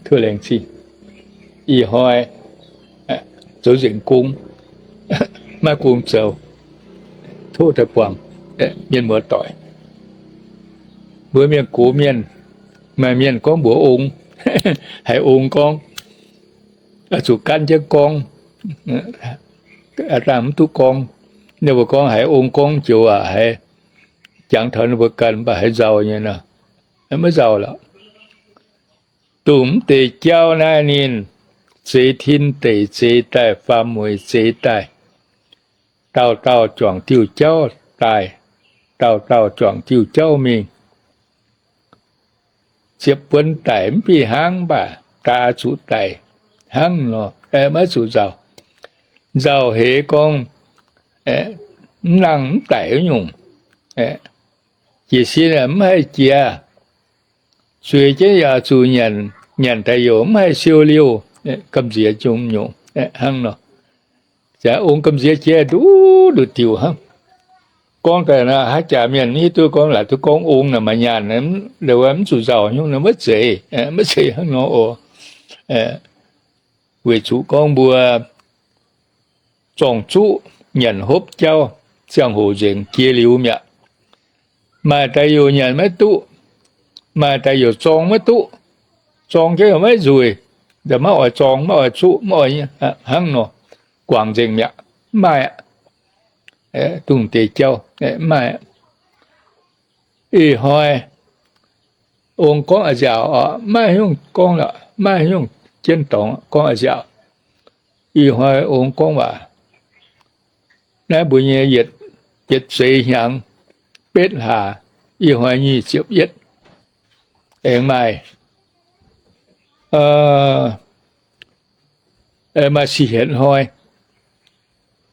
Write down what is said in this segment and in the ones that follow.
Tov laengz zingh. Ih hnoi zoux nzengc gong, maiv gong zoux, tov daaih buangh mienh muoz-doic. Mbuo mienh gox mienh, maaih mienh gorngv mbuox ong, haiz ong gorngv, oix zuqc gan jienv gorngv. Aa, dangh mv duqv gorngv. Ninh mbuo gorngv haiz ong gorngv joux aac, haiz jangx taux ninh mbuo ganh mv baac haiz nzauh nyei nor, maiv nzauh lorqc. Dongh mv deix jauv naaiv ninh zeix tin deic zeix daaih, faam mueiz zeix daaih, dauh dauh juangc diuh jauv daaih, dauh dauh juangc diuh jauv mingh. Ziepc buonc daic mv fih hnangv, mv baac daaih zuqc daic hnangv nor, maiv zuqc nzauh. Nzauh heix gorngv mv nangh mv daic wuov nyungc. Jiez sin mv haih jiex, zueiz jienv yaac zuqc nyanc, nyanc daaih youc mv haih siou liouh, gamh nziex jomc nyungc hnangv nor. Ong gamh nziex jiex nduqc nduqc diuc hnangv. Gorngv daaih naaiv, haaix jaax mienh mv hiuv duqv gorngv, laaic duqv gorngv ong naaic maaih nyaanh, mv zuqc nzauh nyungc, maiv zeiz, maiv zeiz hnangv nor oc. Weic zuqc gorngv mbuo zorng-zuqv nyanc hopv jauv, ziangh hoc nzengc jiex liuz mi'aqv. Maaih daaih youc nyanc maiv duqv, maaih daaih youc zorng maiv duqv. Zorng jienv maiv nzueic, maiv oix zorng, maiv oix zuqv, maiv oix hnangv nor, guangc nzengc mi'aqv. Mv maaih aqv. Dongh deix jauv mv maaih aqv. Ih hnoi ong gorngv a'nziaauc oc, maiv nyungc gorngv lorqc, maiv nyungc jienv dorngx gorngv a'nziaauc. Ih hnoi ong gorngv waac, naaiv mbuo nyei yietc, yietc seix hnyangx betv hlaax, ih hnoi nyic ziepc yietv, aengx maaih, maaih sic hietc hnoi,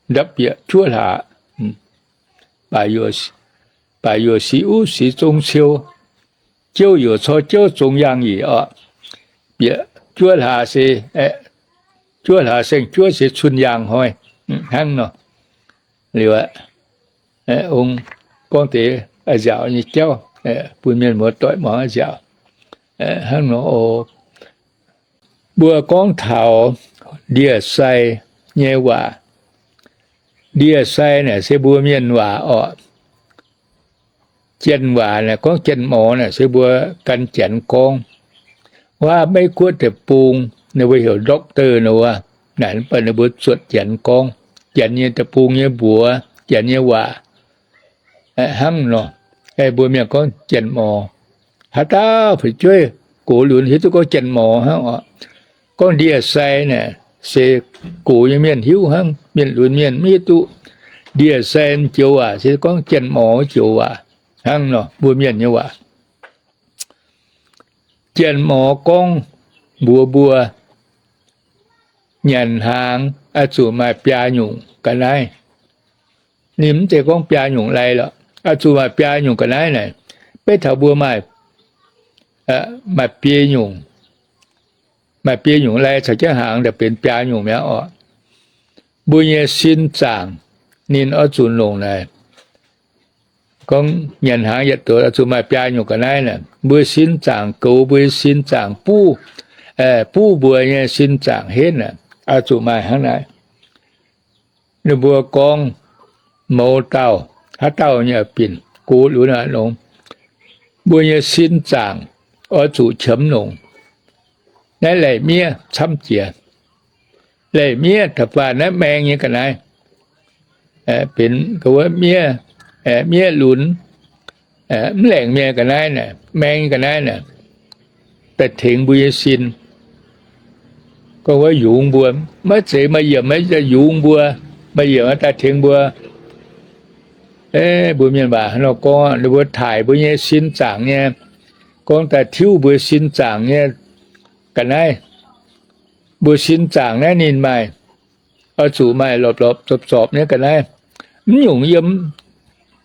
ndapv bieqc juov hlaax, baac yuoqc sic uv sic zong ciou, jouv yuoqc cor jouv zong yaangh yic oc. Bieqc juov hlaax se, juov hlaax saeng-juov se cun yaangh hnoi hnangv nor. Liuz ong gorngv deix a'nziaauc nyei jauv bun mienh muoz-doic muangx a'nziaauc hnangv nor oc. Mbuo gorngv taux ndie-sai nyei waac. Ndie-sai naaic se mbuo mienh waac oc. Janx waac naaic gorngv janx-morz naaic se mbuo gan Janx gorngv. Wuov Meiv Guoqv deic-bung ninh mbuo heuc doctor nor wuov, naaic mv baac ninh mbuo zuotc Janx gorngv, Janx nyei deic-bung nyei mbuox, Janx nyei waac hnangv nor. Mbuo mienh gorngv janx-morz. Haaix dauh fu'jueiv gox lunx hiuv duqv gorngv janx-morz hnangv oc. Gorngv ndie-sai naaic se gox nyei mienh hiuv hnangv, mienh lunx mienh mv hiuv duqv. Ndie-sai joux waac se gorngv janx-morz joux waac hnangv nor, mbuo mienh nyei waac. Janx-morz gorngv mbuox mbuo, nyanc hnaangx oix zuqc maaih biaa nyungc ga'naaiv. Ninh mv zeiz gorngv biaa nyungc lai lorqc, oix zuqc maaih biaa nyungc ga'naaiv naaic. Beiv taux mbuo maaih, maaih biei nyungc, maaih biei nyungc lai caux jienv hnaangx daaih benx biaa nyungc mi'aqv oc. Mbuo nyei sin zaangc ninh oix zuqc longc naaic. Gorngv nyanc hnaangx yietc doz oix zuqc maaih biaa nyungc ga'naaiv naaic. Mbuo sin zaangc goux mbuo nyei sin zaangc buv, buv mbuo nyei sin zaangc henv naaic, oix zuqc maaih hnangv naaic. Ninh mbuo gorngv mouz dauh, haaix dauh nyei binc gox lunx aqv longx, mbuo nyei sin zaangc oix zuqc qiemx longc. Naaiv laih miev camv jiex. Laih miev da'faanh naaiv maeng nyei ga'naaiv, benx wuov miev, miev lunx, mv laengc miev ga'naaiv naaic, maeng nyei ga'naaiv naaic, daaih tengx mbuo nyei sin. Gorngv wuov yungz mbuo, maiv zeiz maaih yiemc, maiv zeiz yungz mbuo, maaih yiemc daaih tengx mbuo. Mbuo mienh waac hnangv nor gorngv, ninh mbuo taaih mbuo nyei sin zaangc nyei, gorngv daaih tiuv mbuo sin zaangc nyei ga'naaiv. Mbuo sin zaangc naaiv ninh maaih, oix zuqc maaih lorpc lorpc zorpc zorpc nyei ga'naaiv. Mv nyungc yiem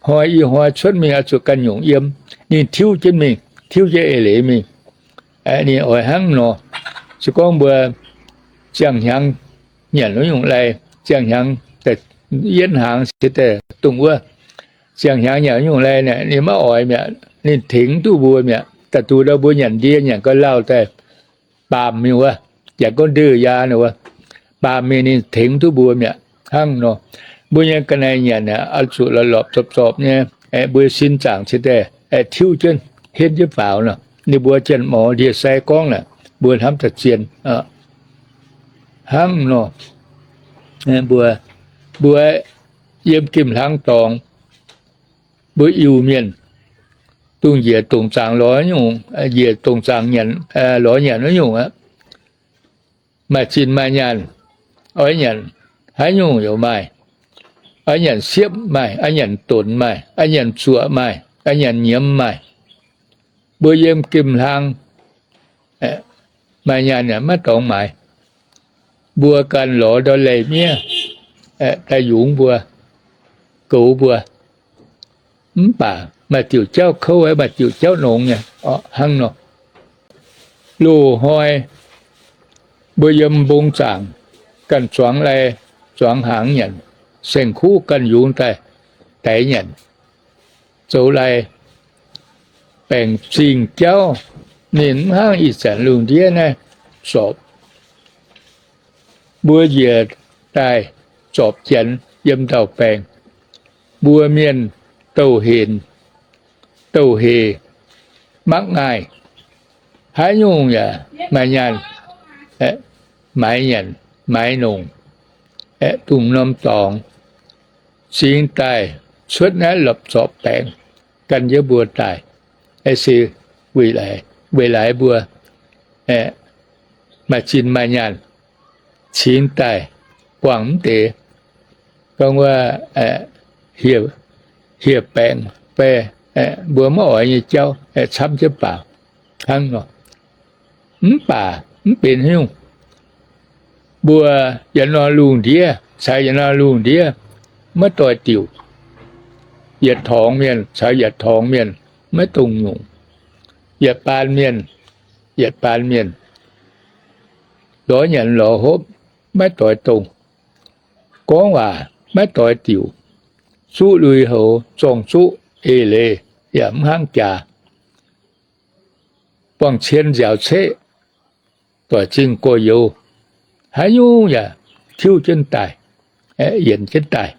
hnoi ih hnoi cuotv mingh oix zuqc ganh nyungc yiem. Ninh tiuv jienv mingh, tiuv jienv eix leiz mingh. Ninh oix hnangv nor. Se gorngv mbuo ziangh hnyangx nyanc wuov nyungc lai, ziangh hnyangx yietv hnaangx se daaih dongh wuov. Ziangh hnyangx nyanc wuov nyungc lai naaic, ninh maiv oix mi'aqv. Ninh tengx duqv mbuo mi'aqv. Da'duqv ndau mbuo nyanc ndie nyanc ga'lauh daaih, baamh mingh wuov, yaac gorngv ndeic yaa wuov, baamh mingh ninh tengx duqv mbuo mi'aqv. Hnangv nor, mbuo nyei ga'naaiv nyanc aeqv, oix zuqc lorpc lorpc zorpc zorpc nyei, aeqv, mbuo sin zaangc cingx daaih aeqv, tiuv jienv, henv jienv faaux nor, ninh mbuo janx-mor ndie-sai gorngv naaic, mbuo hnamv daaih zien. Hnangv nor, mbuo, mbuo yiem gemh hlang dorngx, mbuo Iu-Mienh, dongh njiec dongc zaangc lorz nyungc, njiec dongc zaangc nyanc, lorz nyanc wuov nyungc aqv. Maaih zinh maaih nyaanh, oix nyanc haaix nyungc yaac maaih. Oix nyanc siepv maaih, oix nyanc donx maaih, oix nyanc zuoqc maaih, oix nyanc nyiemz maaih. Mbuo yiem gemh hlang maaih nyaanh yaac maiv dorngx maaiz. Mbuo ganh lorz ndau leih miev daaih yungz mbuo, goux mbuo. Mv baac maaih diuc jauv kouv, maaih diuc jauv nongx nyei. Hnangv nor, loz-hnoi mbuo yiem mbong zaangc ganh zuangx lai zuangx hnaangx nyanc, saeng-kuv ganh yungz daaih daix nyanc, zoux lai, baengc zingh jauv. Ninh mv hnangv ih zanc lungh ndiev naaiv zorpc. Mbuo njiec daaih zorpc janx yiem ndau-baengx. Mbuo mienh douh henc, douh hec, mangv ngaih, haaix nyungc yaac maaih nyaanh, maaiz nyanc, maaiz nongc, aeqv, dongh norm dorngx cingx daaih cuotv naaiv lopc zorpc baengx gan jienv mbuo daaih. Aeqv, se weic laaix mbuo, aeqv, maaih zinh maaih nyaanh cingx daaih buangh mv deix, gorngv wuov, hieh baengc fai, aeqv, mbuo maiv oix nyei jauv, aeqv, camv jienv baaux hnangv nor. Mv baac mv benx haaix nyungc. Mbuo yietc norm lungh ndiev caux yietc norm lungh ndiev maiv doix diuc. Yietc torngx mienh caux yietc torngx mienh maiv dongh nyungc. Yietc baan mienh, yietc baan mienh, lorz nyanc lorz hopv maiv doix dongh. Gorngv waac maiv doix diuc. Zuqv lui-houx, zorng-zuqv, eix leiz yaac mv hnangv jaax. Buangh cien nziaaux ceqv, doic zingh gorx-youz, haaix nyungc yaac tiuv jienv daaih, yienc jienv daaih.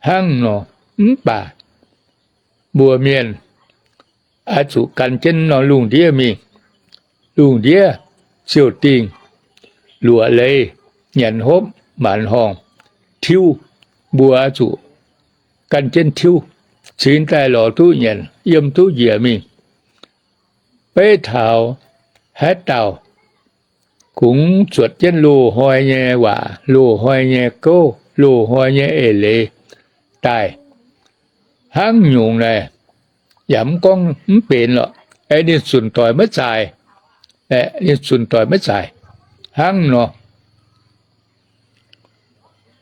Hnangv nor, mv baac mbuo mienh oix zuqc gan jienv norm lungh ndiev mingh. Lungh ndiev ziouc dingh, luoqc leiz, nyanc hopv, maanc horngh, tiuv, mbuo oix zuqc gan jienv tiuv, cingx daaih lorz duqv nyanc, yiem duqv njiec mingh. Beiv taux haaix dauh kungx zuotc jienv loz-hnoi nyei waac, loz-hnoi nyei gouv, loz-hnoi nyei eix leiz daaih, hnangv nyungc naaic yaac mv gorngv mv benx lorqc. Aeqv, ninh zunc doic maiv zaaic, ninh zunc doic maiv zaaic. Hnangv nor,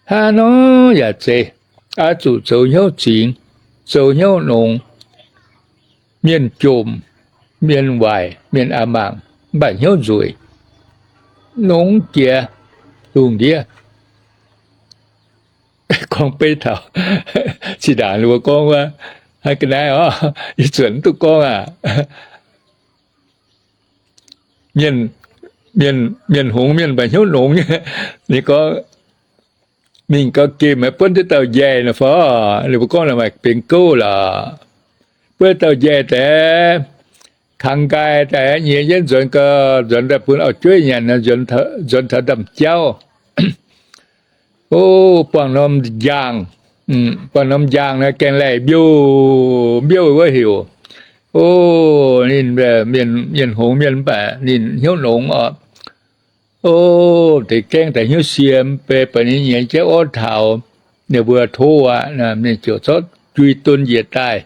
hnangv nor yaac zeiz, oix zuqc zoux hnyouv zingx, zoux hnyouv nongx. Mienh jomc, mienh waaic, mienh a'mangc, mv baac hnyouv nzueic, nongx jiex lungh ndiev. Gorngv beiv taux, zinh ndaangc ninh mbuo gorngv wuov, hnangv ga'naaiv oc, ih zanc mv duqv gorngv aqv. Mienh, mienh hngongx mienh mv baac hnyouv nongx nyei. Ninh gorngv, mingh gauh gemh buonv jienv dauh njaih nor fai, ninh mbuo gorngv maaih benx gouv lorqc. Buonv dauh njaih daaih, kangx nqaai daaih nyiex jienv nzuonx gau, nzuonx daaih bun auv-jueiv nyanc, nzuonx taux ndaamv-jauv. O, buangh norm njaangh, buangh norm njaangh naaiv gaengh laih mbiouh mbiouh wuov heuc. O, ninh mienh hngongx mienh mv baac ninh hnyouv nongx oc. O, deix gaengh daaih hnyouv sie, mv baac ninh nyiex jienv orv taux, ninh mbuo tov aqv, ninh ziouc zorqv jui don njiec daaih,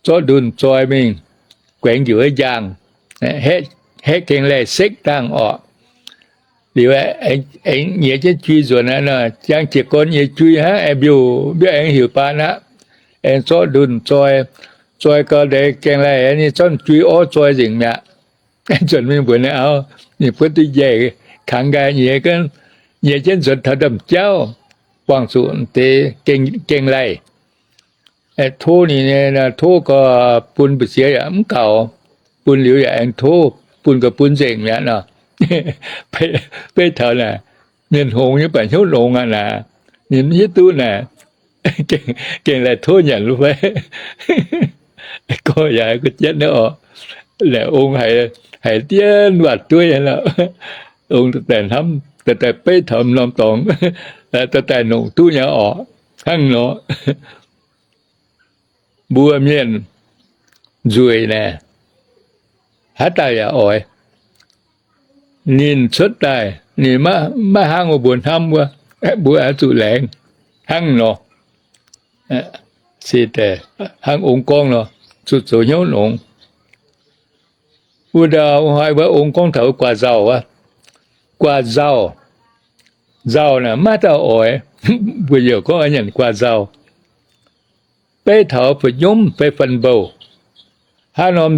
zorqv ndunh zoi mingh guaengx njiec wuov njaangh, haeqv gaengh laih sekv dangh orqc. Liuz aengx nyiex jienv jui nzuonx aqv nor, jangx jiez gorn nyei jui hnangv, aengx mbiouh mbiouh aengx heuc baan aqv. Aengx zorqv ndunh zoi, zoi gau deix gaengh laih, ninh zorqv jui orv zoi nzengc mi'aqv. Nzuonx mingh mbuox ninh auv, ninh buonv duqv njaih, kangx nqaai nyiex, nyiex jienv nzuonx taux ndaamv-jauv, buangh zuqc deix gaengh laih. Tov ninh, tov gau, bun mbu'ziex yaac mv gaux, bun liuz yaac aengx tov, bun ga'bun nzengc mi'aqv nor. Beiv taux naaic, mienh hngongx nyei baac hnyouv longx aqv naaic, ninh mv hiuv duqv naaic, gengh laih tov nyanc fai? Gorngv yaac gu'jienv naaiv oc, laaic ong haiz, haiz dien waac-dueiv lorqc. Ong daaih hnamv, daaih beiv taux m'normh dorngx, daaih nongc duqv nyei oc. Hnangv nor, mbuo mienh nzueic naaic, haaix dauh yaac oix. Ninh cuotv daaih ninh maiv hnangv wuov mbuo hnamv wuov, mbuo oix zuqc laengz hnangv nor. Se hnangv ong gorngv nor, zuqc zoux hnyouv longx. Wuov ndau hnoi wuov ong gorngv taux guaax nzauh wuov, guaax nzauh, nzauh naaic maiv dauh oix. Mbuo youc gorngv nyanc guaax nzauh. Beiv taux fu'nyomv fai fan-mbouh, hnangv norm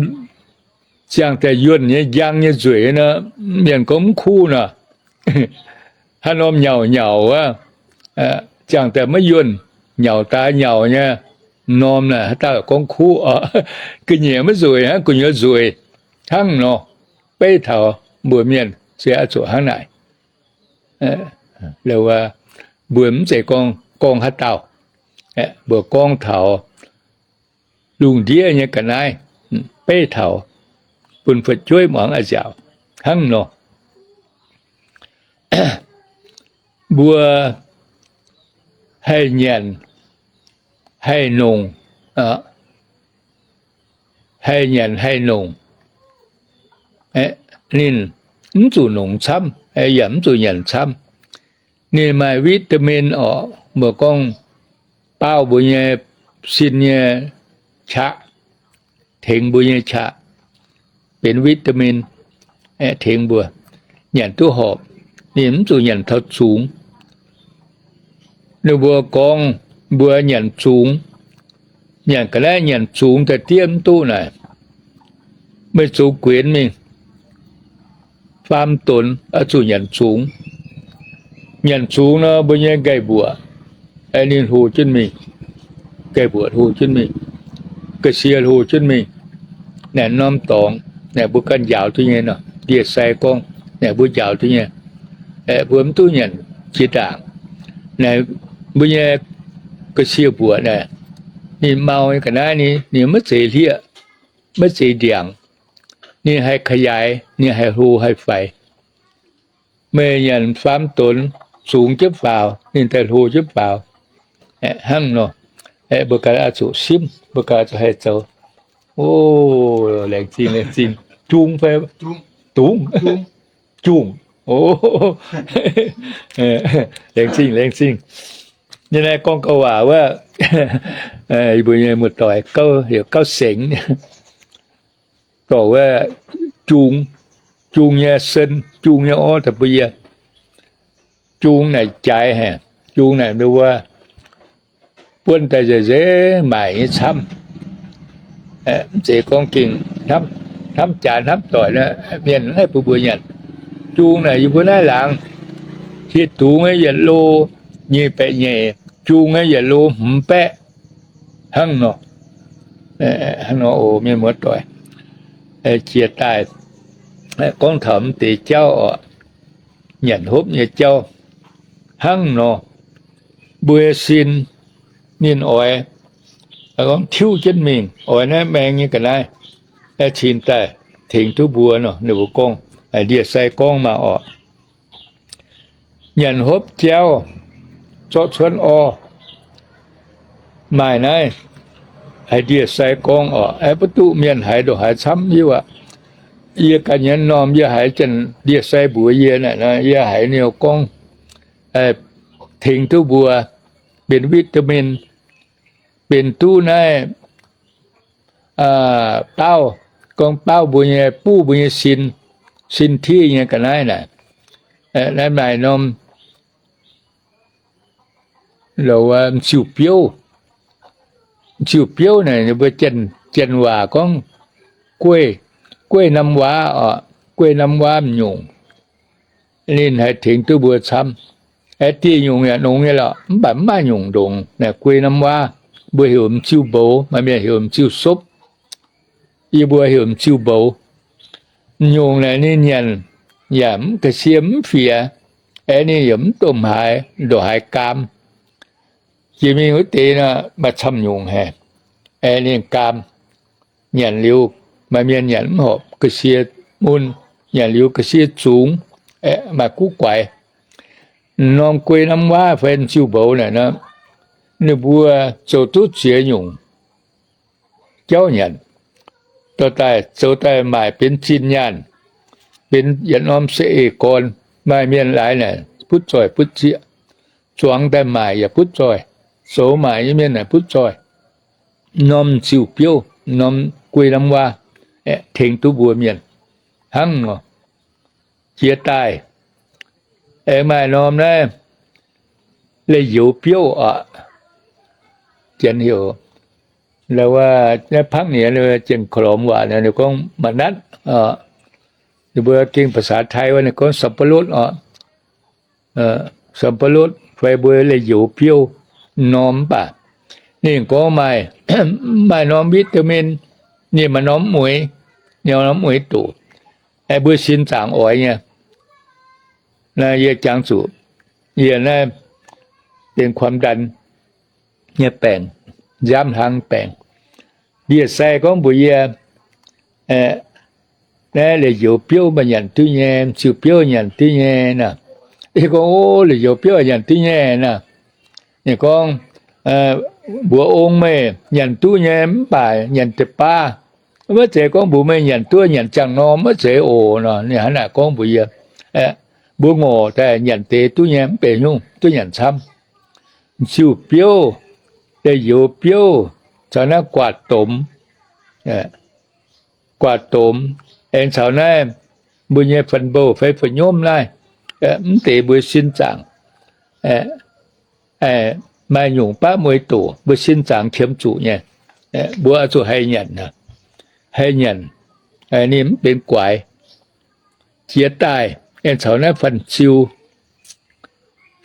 ziangh daaih yuonh nyei njang nyei nzueic nor, mienh gorngv mv kuv nor. Hnangv norm nyauc nyauc wuov, ziangh daaih maiv yuonh, nyauc daaih nyauc nyei norm naaic, haaix dauh gorngv kuv oc. Ga'nyiec maiv nzueic hnangv gu'nyuoz nzueic hnangv nor. Beiv taux mbuo mienh se oix zuqc hnangv naaic. Mbuo mv zeiz gorngv, gorngv haaix dauh, mbuo gorngv taux lungh ndiev nyei ga'naaiv, beiv taux bun fu'jueiv muangx a'nziaauc hnangv nor. Mbuo haih nyanc, haih nongc, haih nyanc haih nongc. Ninh mv zuqc nongc camv, yaac mv zuqc nyanc camv. Ninh maaih vitamin oc, mbuo gorngv baauh mbuo nyei sin nyei qaqv, tengx mbuo nyei qaqv, benx vitamin, tengx mbuo nyanc duqv horpc. Ninh mv zuqc nyanc taux zungx. Ninh mbuo gorngv mbuo nyanc zungx, nyanc ga'naaiv nyanc zungx daaih diev mv duqv naaic, meih zoux guenx mingh. Faam donx oix zuqc nyanc zungx. Nyanc zungx nor, mbuo nyei nqaih mbuoqc ninh hlo jienv mingh, nqaih mbuoqc hlo jienv mingh, ga'sie hlo jienv mingh. Naaic norm dorngx naaic mbuo ganh njaaux duqv nyei nor, ndie-sai gorngv naaic mbuo njaaux duqv nyei. Mbuo mv duqv nyanc jiex ndaangc. Naaic mbuo nyei ga'sie mbuoqc naaic, ninh mau nyei ga'naaiv ni, ninh maiv zeiz hlieqv, maiv zeiz ndiangx. Ninh haih ka'yaix, ninh haih hlo haih faix. Meih nyanc faam donx zungx jienv faaux, ninh daaih hlo jienv faaux. Hnangv nor, mbuo ganh oix zuqc simv, mbuo ganh oix zuqc haih zoux. O, laengz zingh, laengz zingh. Jung fai? Dungz. Jungh. O, laengz zingh, laengz zingh. Nyei naaiv gorngv gauh waac wuov, yie mbuo nyei muoz-doic gauh heuc gauh sengx. Dorh wuov jung, jung nyei sen, jung nyei orv daaih bun yie. Jung naaic jaaix haic. Jung naaic mbuo buonv daaih nzengc nzengc maaic nyei camv. Mv zeiz gorngv gengh hnamv jaax hnamv doic nor, mienh mv haih bun mbuo nyanc. Jung naaic yie mbuo naaiv laangz, hieh dungz yietc lo nyic baeqc nyeic, jung yietc lo hmz baeqv. Hnangv nor, hnangv nor oc, mienh muoz-doic. Jiex daaih gorngv taux mv deix jauv oc, nyanc hopv nyei jauv. Hnangv nor, mbuo nyei sin ninh oix gorngv tiuv jienv mingh, oix naaiv maeng nyei ga'naaiv cingx daaih tengx duqv mbuo nor. Ninh mbuo gorngv, ndie-sai gorngv maah oc. Nyanc hopv jauv, zorqv cuotv orv, maaih naaiv haiz ndie-sai gorngv oc. Mv duqv mienh haiz ndongc haaix camv hiuv aqv. Yie ganh nyei norm yie haiz janx ndie-sai mbuox yie naaic nor, yie haiz ninh gorngv tengx duqv mbuo, benx vitamin, benx duqv naaiv baauv, gorngv baauv mbuo nyei, buv mbuo nyei sin, sin tiuv nyei ga'naaiv naaic. Naaiv maaih norm, lorqc, m'nziuh biouv. M'nziuh biouv naaic mbuo janx waac gorngv guei, guei nam waav oc, guei nam waav m'nyungc. Ninh haih tengx duqv mbuo camv. Aeqv, dieh nyungc yaac nongx nyei lorqc, mv baac mv maaih nyungc ndongc naaic guei nam waav. Mbuo heuc m'nziuh mboux, maaih mienh heuc m'nziuh sopv. Yie mbuo heuc m'nziuh mboux. Nyungc naaic ninh nyanc yaac mv ga'sie mv fiex, aengx ninh yaac mv domh haaix, ndongc haaix gaam. Jiex mingh wuov deix nor maaih camv nyungc haic, aengx ninh gaam. Nyanc liuz, maaih mienh nyanc mv horpc ga'sie mun, nyanc liuz ga'sie zungx, maaih guv guaix. M'norm guei namv waav fai m'siu-mboux naaic nor, ninh mbuo zoux duqv ziex nyungc jauv nyanc. Dorh daaih zoux daaih maaic benx zinh nyaanh, benx yietc norm se eix gorn. Maaih mienh laaix naaic butv zoih butv zieqv, zuangx daaih maaic yaac butv zoih, zoux maaic nyei mienh naaic butv zoih. M'norm ziuh biouv, m'norm guei namv waav, tengx duqv mbuo mienh hnangv nor. Jiex daaih, aengx maaih norm naaiv leih youz biouv oc. Janx heuc, naaiv pangv nienx jienh korv-lormx waac ninh gorngv ma'natv. Ninh mbuo gengh ภาษาไทย wuov ninh gorngv สับปะรด oc. สับปะรด fai mbuo leih youz biouv norm mv baac ninh gorngv maaih, maaih norm วิตามิน, ninh maaih norm mueiz, ninh norm mueiz doqc, aengx mbuo sin zaangc oix nyei. Naaiv yie jangx zuqc, yie naaiv benx ความดัน nyei baengc, nziaamv hlang baengc. Ndie-sai gorngv mbuox yie, naaiv leih youz biouv maaih nyanc duqv nyei, ziuh biouv nyanc duqv nyei naaic. Yie gorngv, o, leih youz biouv nyanc duqv nyei naaic. Ninh gorngv, mbuox ong meih nyanc duqv nyei mv baac nyanc deix baav. Maiv zeiz gorngv mbuox meih nyanc duqv nyanc ziangh norm, maiv zeiz oc nor. Ninh hnangv naaic gorngv mbuox yie. Mbuo ngorc daaih nyanc deix duqv nyei mv benx nyungc, duqv nyanc camv. Ziuh biouv, leih youz biouv, caux naaiv guaax domx, guaax domx, aengx caux naaiv mbuo nyei fan-mbouh fai fan-nyomv naaiv, mv deix mbuo sin zaangc maaih nyungc baav mueiz doqc, mbuo sin zaangc qiemx zuqc nyei, mbuo oix zuqc haih nyanc, haih nyanc, ninh mv benx guaix. Jiex daaih aengx caux naaiv fan-ziu.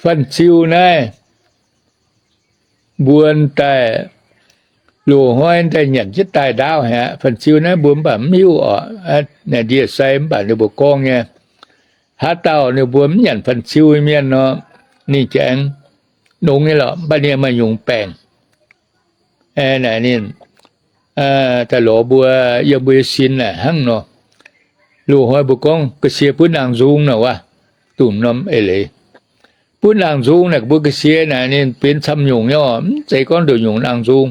Fan-ziu naaiv mbuo daaih loz-hnoi daaih nyanc jienv daaih ndaauv haic aqv. Fan-ziu naaiv mbuo mv baac mv hiuv oc. Naaic ndie-sai mv baac ninh mbuo gorngv nyei, haaix dauh ninh mbuo mv nyanc fan-ziu mienh nor, ninh jangx nongx nyei lorqc, mv baac ninh maaih nyungc baengc. Naaic ninh daaih lorz mbuo, yiem mbuo nyei sin naaic hnangv nor. Loz-hnoi mbuo gorngv ga'sie butv nangh nzung naaic wuov, dongh norm eix leiz. Butv nangh nzung naaic mbuo ga'sie naaic ninh benx camv nyungc nyei oc, mv zeiz gorngv nduqc nyungc nangh nzung.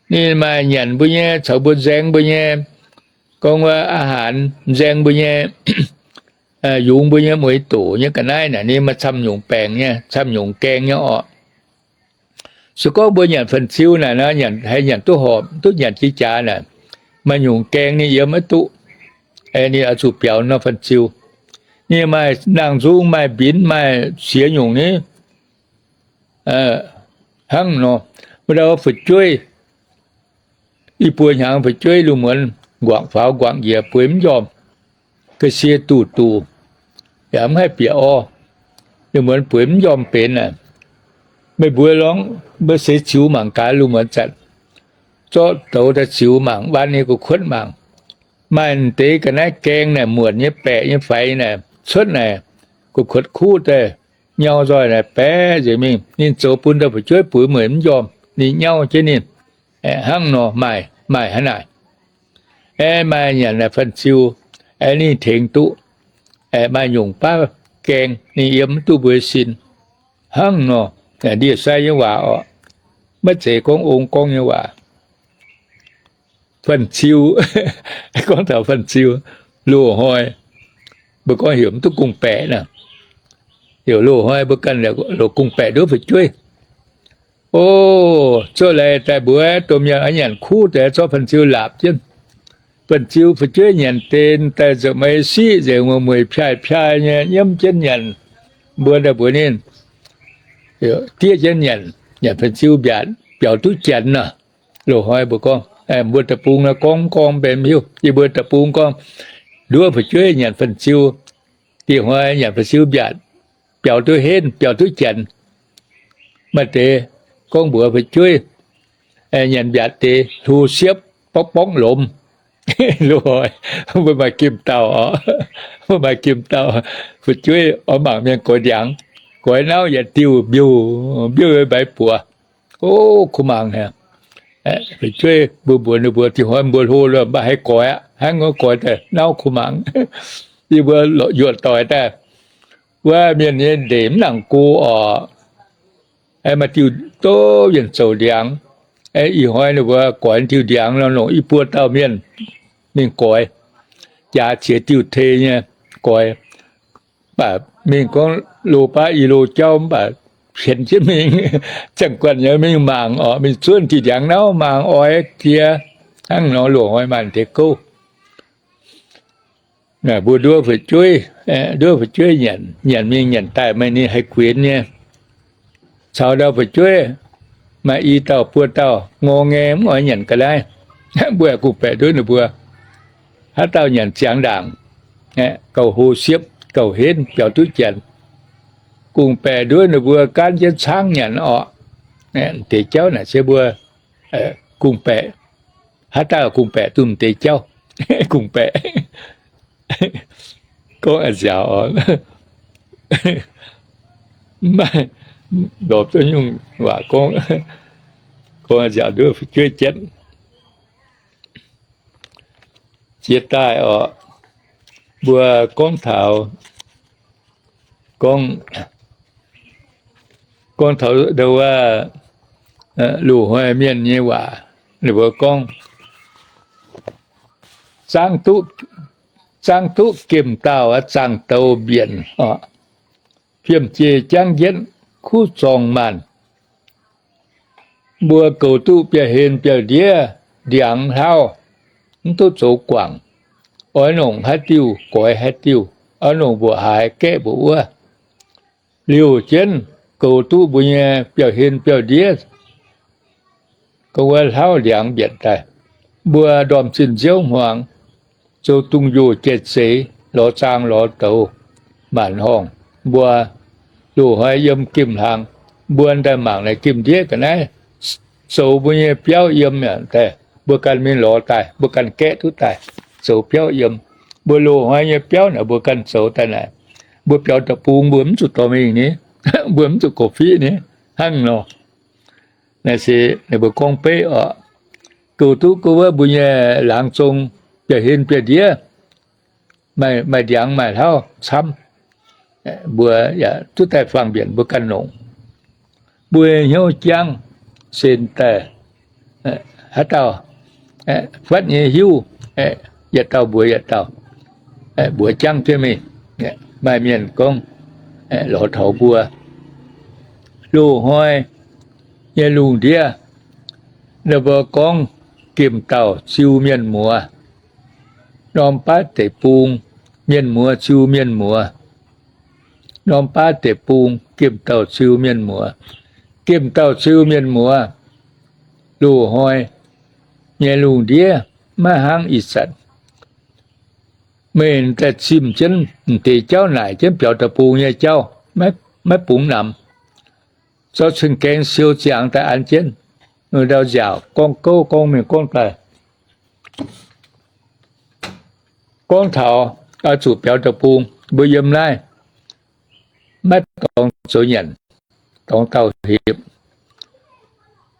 Ninh maaih nyanc mbuo nyei, caux mbuo nzaeng mbuo nyei, gorngv wuov อาหาร nzaeng mbuo nyei, yungz mbuo nyei mueiz doqc nyei ga'naaiv naaic ninh maaih camv nyungc baengc nyei, camv nyungc gaeng nyei orqc. Se gorngv mbuo nyanc fan-ziu naaic nor, haih nyanc duqv horpc, duqv nyanc jiex jaax naaic, maaih nyungc gaeng ninh yiem maiv duqv. Ninh oix zuqc biaux nor fan-ziu. Ninh maaih nangh nzung, maaih mbinx, maaih ziex nyungc ni. Hnangv nor, wuov dauh fu'jueiv, i buo hnyangx fu'jueiv lungh muonz nquaqc faaux nquaqc njiec bueix mv njormh, ga'sie duqv duqv, yaac mv haih bieqc orv. Lungh muonz bueix mv njormh benx aac, meih mbuo lorngv mbuo seix ziux mangc gaax lungh muonz zanc, zorqv douz daaih ziux mangc, waan nyei gu'kuotv mangc, maaih deix ga'naaiv gaeng naaic muonc nyei baeqc nyei faix naaic cuotv naaic, gu'kuotv kuv daaih nyau nzoih naaic baeqc nzengc mingh. Ninh zoux bun dauh fu'jueiv bueix mueic mv njormh, ninh nyauv jienv ninh. Hnangv nor maaih, maaih hnangv naaic. Aeqv, maaih nyanc naaic fan-ziu, aeqv, ninh tengx duqv. Aeqv, maaih nyungc baav gaeng ninh yiem mv duqv mbuo sin. Hnangv nor, ndie-sai nyei waac orqc, maiv zeiz gorngv ong gorngv nyei waac. Fan-ziu, gorngv taux fan-ziu, loz-hnoi mbuo gorngv heuc mv duqv gong-baeqc naaic. Heuc loz-hnoi mbuo ganh lorz gong-baeqc nduov fu'jueiv. O, zuov leiz daaih mbuox domh mienh oix nyanc kuv deix zorqv fan-ziu laapc jienv. Fan-ziu fu'jueiv nyanc deix daaih nza'hmien siqv nzengc, mueic piaaih-piaaih nyei nyiemv jienv nyanc. Mbuo daaih mbuox ninh, diev jienv nyanc, nyanc fan-ziu mbiaatc biaux duqv janx nor. Loz-hnoi mbuo gorngv, mbuo deic-bung nor gorngv gorngv mbenc hiuv, yie mbuo deic-bung gorngv, nduov fu'jueiv nyanc fan-ziu, dieh hnoi nyanc fan-ziu mbiaatc biaux duqv henv, biaux duqv janx. Maaih deix gorngv mbuox fu'jueiv, nyanc mbiaatc deix hlo siepv borngv borngv lomz, Loz-hnoi mbuo maaih gemh dauh oc, mbuo maaih gemh dauh. Fu'jueiv oix mangc mienh goix ndiangx, goix nauv yaac diuh mbiouh mbiouh mbaix buoz. O, kuh mangc haic. Fu'jueiv mbuo mbuox ninh mbuo, Dinh hnoi mbuo hlo loh, mv baac haih goix aqv. Hnangv nor goix daaih nauv kuh mangc. Yie mbuo yuoqc doic daaih wuov mienh nyei ndeic mv nangc go oc. Maaih diuh dov yienh zoux ndiangx. Ih hnoi ninh mbuo goix diuh ndiangx nor, longc i buo dauh mienh mingh goix, jaax ziex diuh tei nyei goix. Mv baac mingh gorngv loz baav i lo jauv, mv baac pienx jienv mingh, ziangh guanh nyei mingh mangc oc, mingh zuonv diuh ndiangx nauv mangc oix jiex. Hnangv nor loz-hnoi maaih deix gouv. Mbuo nduov fu'jueiv, nduov fu'jueiv nyanc, nyanc mingh nyanc daaih, maaih ninh haih guenx nyei. Caux ndau fu'jueiv maaih i dauh buo dauh ngorc ngaengc mv oix nyanc ga'naaiv. Mbuo aengx kungx-baeqc nduov ninh mbuo. Haaix dauh nyanc ziangx ndaangc, gauh hlo siepv, gauh henv, biaux duqv janx. Kungx-baeqc nduov ninh mbuo gaanv jienv caangv nyanc orqc. M'deix jauv naaic se mbuo kungx-baeqc. Haaix dauh kungx-baeqc duqv m'deix jauv? Kungx-baeqc. Gorngv a'nziaauc oc. Maiv lorz duqv nyungc waac gorngv. Gorngv a'nziaauc nduov fu'jueiv jienv. Jiex daaih oc, mbuo gorngv taux, gorngv, gorngv taux ndau wuov loz-hnoi mienh nyei waac, ninh mbuo gorngv, zaangv duqv, zaangv duqv gemh dauh zaangh douz mbienc oc, fiem-jeiv jangv jienv kuv zorng maanh. Mbuo goux duqv biauv-hlen biauv-ndiev ndiangx hlauv, mv duqv zoux guangc. Oix longc haaix diuh goix haaix diuh, oix longc mbuoqc haaix gaeqv mbuoqc wuov. Liouh jienv goux duqv mbuo nyei biauv-hlen biauv-ndiev, gorngv wuov hlauv ndiangx mbienc daaih, mbuo ndorm zinh nziouv hmuangx, zoux dungz-yoh jai-zeix, lorz zaang lorz douz, maanc horngh. Mbuo loz-hnoi yiem gemh hlang, mbuo daaih mangc naaic gemh ndiev ga'naaiv zoux mbuo nyei biauv yiem daaih, mbuo ganh mingh lorz daaih, mbuo ganh gaeqv duqv daaih, zoux biauv yiem. Mbuo loz-hnoi nyei biauv naaic mbuo ganh zoux daaih naaic, mbuo biaux deic-bung mbuo mv zuqc dorh mingh ni, mbuo mv zuqc goux fiqv ni, hnangv nor. Naaiv se ninh mbuo gorngv beiv oc. Goux duqv gorngv wuov mbuo nyei laangz zong biauv-hlen biauv-ndiev, maaih ndiangx maaih hlauv camv, mbuo yaac duqv daaih faang-mbienc mbuo ganh longc. Mbuo hnyouv jangv sen daaih, haaix dauh fatv nyei hiuv, yietc dauh mbuox yietc dauh, mbuox jangv jienv mingh. Maaih mienh gorngv lorz taux mbuo loz-hnoi nyei lungh ndiev, ninh mbuo gorngv gemh dauh ziu mienh muoz. Norm baav deic-bung mienh muoz ziu mienh muoz. Norm baav deic-bung gemh dauh ziu mienh muoz. Gemh dauh ziu mienh muoz, loz-hnoi nyei lungh ndiev maiv hnangv ih zanc. Meih daaih zimh jienv m'deix jauv naaic jienv biaux deic-bung nyei jauv, maiv bungx namx. Zorqv cun-gaeng siou ziangx daaih an jienv, ndau nziaauc gorngv gouv gorngv mingh gorngv daaih. Gorngv taux oix zuqc biaux deic-bung, mbuo yiem naaiv maiv dorngx zoux nyanc, dorngx dauh hepc.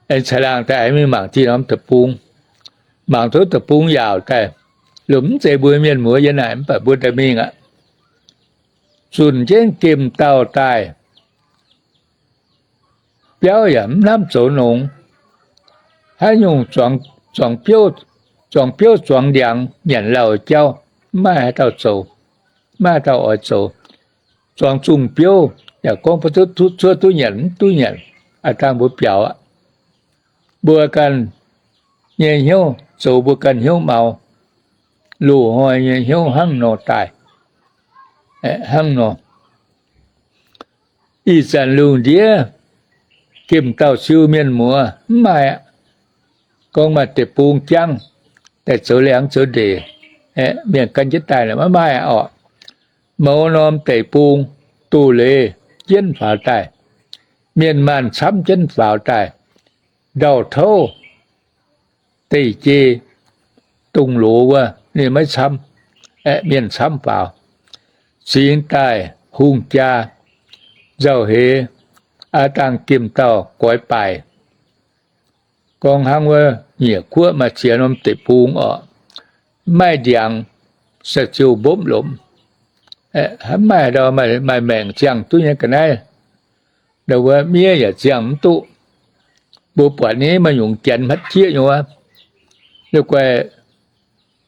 Aengx caix laangh daaih aengx mingh mangc zinh norm deic-bung, mangc tov deic-bung yaauc daaih. Lomh mv zeiz mbuo mienh muoz yiem naaic mv baac mbuo daaih mingh aqv. Zunc jienv gemh dauh daaih, biauv yaac mv hnamv zoux nongx. Haaix nyungc zuangx biouv zuangx ndiangx nyanc lauh jauv, mv maaih haaix dauh zoux, mv maaih haaix dauh oix zoux. Zuangx zungh biouv yaac gorngv mv duqv, cuotv duqv nyanc mv duqv nyanc, a'dangh mbuo biaux aqv. Mbuo ganh nyei hnyouv zoux mbuo ganh hnyouv mau. Loz-hnoi nyei hnyouv hnangv nor daaih, hnangv nor. Ih zanc lungh ndiev gemh dauh ziu mienh muoz mv maaih aqv. Gorngv maaih deic-bung jangv daaih zoux liangx zoux ndeic, mienh gan jienv daaih maiv maaih aqv orqc. Mouz norm deic-bung doz-leiz jienv faaux daaih, mienh maanh camv jienv faaux daaih, ndau-touv deic-jei, dongh loz wuov, ninh maiv camv, aeqv, mienh camv faaux. Cingx daaih hungh jaa nzauh heix, aav dangh gemh dauh goix baaic, gorngv hnangv wuov nyiec guoqv maaih ziex norm deic-bung orqc, maaih ndiangx, saa-ziou mbopv lomc, maaih ndau maaih maengc ziangh duqv nyei ga'naaiv. Ndau wuov miev yaac ziangh mv duqv. Mbuo buatc nyei maaih nyungc janx hmatv jieqv nyei wuov,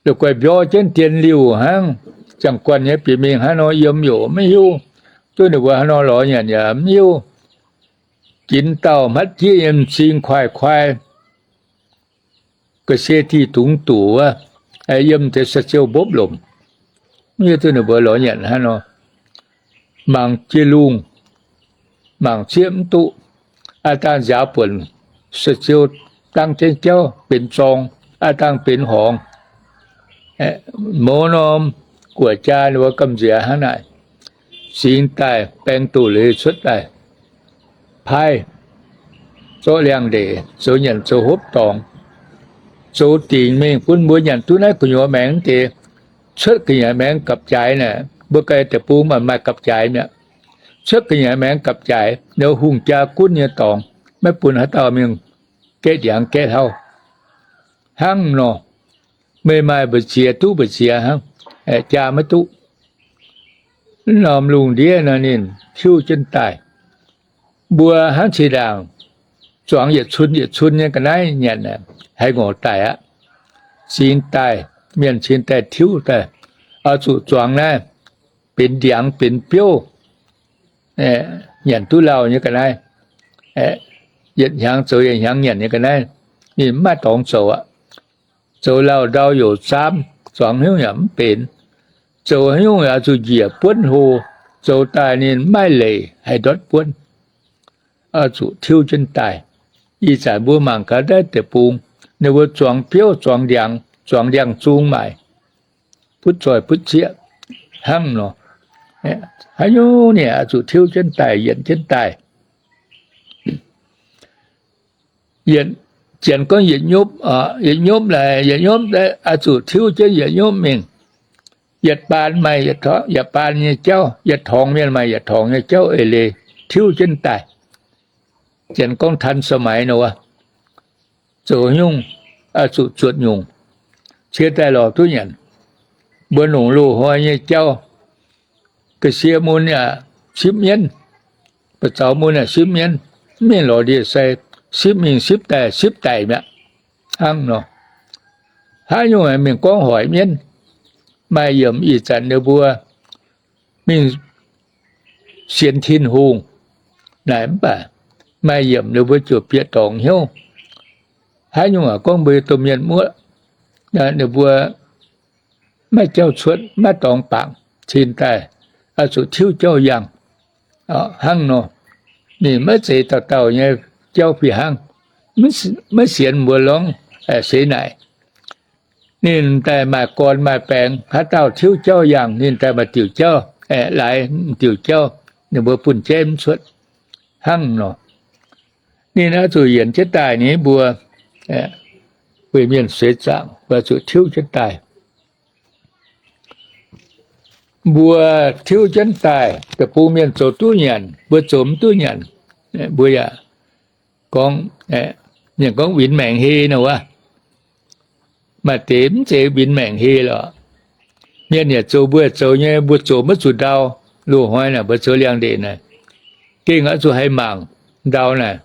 la'guaih mbiorv jienv dien liuh hnangv, ziangh guanh nyei bieqc mingh hnangv nor yiem yaac maiv hiuv, duqv ninh mbuo hnangv nor lorz nyanc yaac mv hiuv. Ginx dauh hmatv jieqv nyei m'zing kuaaiv-kuaaiv, ga'sie dih dungz duqv wuov, yiem deix saa-ziou mbopv lomc, mv hiuv duqv ninh mbuo lorz nyanc hnangv nor. Mangc jiex lungh, mangc zieqv mv duqv. Aav dangh nziaaux buonc, saa-zieu dangv jienv jauv benx zorng, aav dangh benx horngz. Mouz norm guoqv jaa ninh mbuo gamh nziex hnangv naaic. Cingx daaih baeng doz-leiz cuotv daaih, paaiv zorqv liangx-ndeic zoux nyanc zoux hopv dorngx, zoux dingc mingh bun mbuo nyanc duqv naaiv gu'nyuoz maengx deix. Cuotv ga'nyiec maengx gapv-jaaix naaic, mbuo ganh deic-bung maaih gapv-jaaix mi'aqv. Cuotv ga'nyiec maengx gapv-jaaix, ninh hungh jaa gunv nyei dorngx, maiv bun haaix dauh mingh gaeqv ndiangx gaeqv hlauv hnangv nor. Meih maaih mbu'ziex duqv mbu'ziex hnangv, jaa maiv duqv. Norm lungh ndiev nor ninh tiuv jienv daaih. Mbuo hnangv zinh ndaangc zuangx yietc cun yietc cun nyei ga'naaiv nyanc, haaix ngorc daic aqv. Cingx daaih, mienh cingx daaih tiuv daaih, oix zuqc zuangx naaiv benx ndiangx benx biouv, nyanc duqv lauh nyei ga'naaiv. Yietc hnyangx zoux yietc hnyangx nyanc nyei ga'naaiv, ninh mv maaih dorngx zoux aqv. Zoux lauh ndau youc zaamv, zuangx haaix nyungc yaac mv benx. Zoux haaix nyungc yaac oix zuqc njiec buonv hlo. Zoux daaih ninh mv maaih leic haih ndortv buonv. Oix zuqc tiuv jienv daaih. Ih zanc mbuo mangc gaax naaiv deic-bung, ninh mbuo zuangx biouv, zuangx ndiangx, zuangx ndiangx-zung maaic, butv zoih butv zieqv hnangv nor. Haaix nyungc ninh oix zuqc tiuv jienv daaih, yienc jienv daaih. Yietc, janx gorngv yietc nyopv, yietc nyopv laaix yietc nyopv, oix zuqc tiuv jienv yietc nyopv mingh. Yietc baan maaih yietc baan nyei jauv, yietc torngx mienh maaih yietc torngx nyei jauv eix leiz tiuv jienv daaih. Janx gorngv ทันสมัย nor wuov, zoux nyungc oix zuqc zuotc nyungc, cie daaih lorz duqv nyanc. Mbuo longc loz-hnoi nyei jauv, ga'sie mun yaac sipv mienv, ba'zaux mun yaac sipv mienv, mv mingh lorz ndie-sai, sipv mingh sipv daaih sipv daic mi'aqv. Hnangv nor, haaix nyungc mingh gorngv hoic mienv, maaih yiemc ih zanc ninh mbuo mingh sienx Tin-Hungh naaic mv baac maaih yiemc ninh mbuo ziouc bieqc dorngx hnyouv. Haaix nyungc aac gorngv mbuo domh mienh muoqv, ninh mbuo maiv jauv cuotv, maiv dorngx bangc, cingx daaih oix zuqc tiuv jauv yangh. Hnangv nor, ninh maiv zeiz dauh dauh nyei jauv fih hnangv. Maiv sienx mbuo lorngv seix naaic. Ninh daaih maaih gorn maaih baengx, haaix dauh tiuv jauv yangh, ninh daaih maaih diuc jauv, aeqv, laaix diuc jauv, ninh mbuo bun jaiv mv cuotv. Hnangv nor, ninh oix zuqc yienc jienv daaih nyei mbuo, weic mienh seix zaangc, mbuo zuqc tiuv jienv daaih. Mbuo tiuv jienv daaih, deic-bung mienh zoux duqv nyanc, mbuo zoux mv duqv nyanc, mbuo yaac gorngv, mienh gorngv winx maengc hei nor wuov. Maaih deix mv zeiz winx maengc hei lorqc. Mienh yaac zoux mbuo yaac zoux nyei, mbuo zoux maiv zuqc ndau. Loz-hnoi naaic mbuo zoux liangx-ndeic naaic, gengh oix zuqc haih mangc ndau naaic.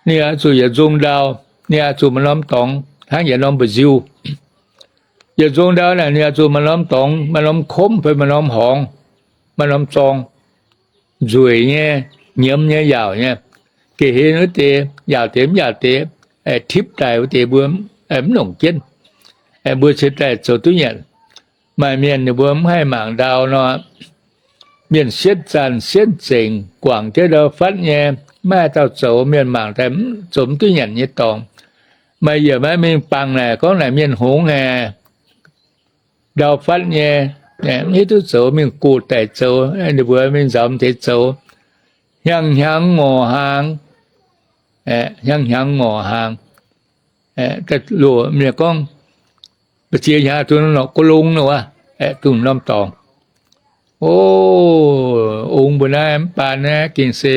Ninh oix zuqc yietc nzung ndau, ninh oix zuqc maaih norm dorngx hnangv yietc norm mba'nziu. Yietc nzung ndau naaic ninh oix zuqc maaih norm dorngx, maaih norm komv fai maaih norm horngz, maaih norm zorng, nzueic nyei, nyiemz nyei, yaauc nyei. Geh hlen wuov deix, yaauc deix mv yaauc deix, tipv daaih wuov deix mbuo mv longc jienv. Mbuo cingx daaih zoux duqv nyanc. Maaih mienh ninh mbuo mv haih mangc ndau nor, mienh sienv zanc sienv zengc guangc jienv ndau fatv nyei, maiv dauh zoux, mienh mangc daaih zoux mv duqv nyanc nyei dorngx. Maaih yiemc maiv mingh bangc naaic gorngv naaic mienh hngongx haic, ndau fatv nyei, mv hiuv duqv zoux, mingh gox daic zoux, ninh mbuo mingh nzaaux deix zoux, hnyangx-hnyangx ngorc hnaangx, hnyangx-hnyangx ngorc hnaangx. Loz-mienh gorngv, Mbu'ziex hnyangx duqv norm ga'long nor wuov, aeqv, duqv norm dorngx. O, ong mbuo naaiv mv baac naaiv gengh se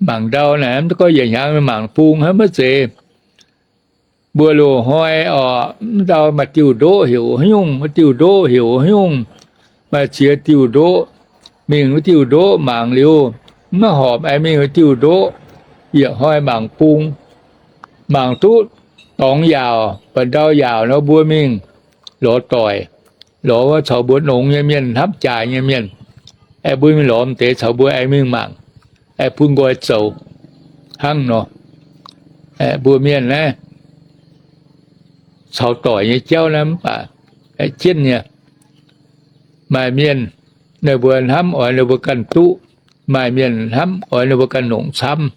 mangc ndau naaic, mv gorngv yietc hnyangx mingh mangc bung hnangv maiv zeiz. Mbuo loz-hnoi orqc, mv ndau maaih diuh ndoqv heuc haaix nyungc, maaih diuh ndoqv heuc haaix nyungc, maaih ziex diuh ndoqv, mingh wuov diuh ndoqv mangc liuz, mv horpc aengx mingh wuov diuh ndoqv, yietc hnoi mangc bung, mangc duqv dorngx yaauc, mba'ndau yaauc nor mbuo mingh lorz doic, lorz wuov caux mbuo nongx nyei mienh, hnamv jaaix nyei mienh, aengx mbuo mingh lorz m'deix caux mbuo aengx mingh mangc, aengx bun nqoi zoux hnangv nor. Mbuo mienh naaiv caux doic nyei jauv naaiv mv baac jienv nyei. Maaih mienh ninh mbuo hnamv oix ninh mbuo ganh duqv, maaih mienh hnamv oix ninh mbuo ganh longc camv.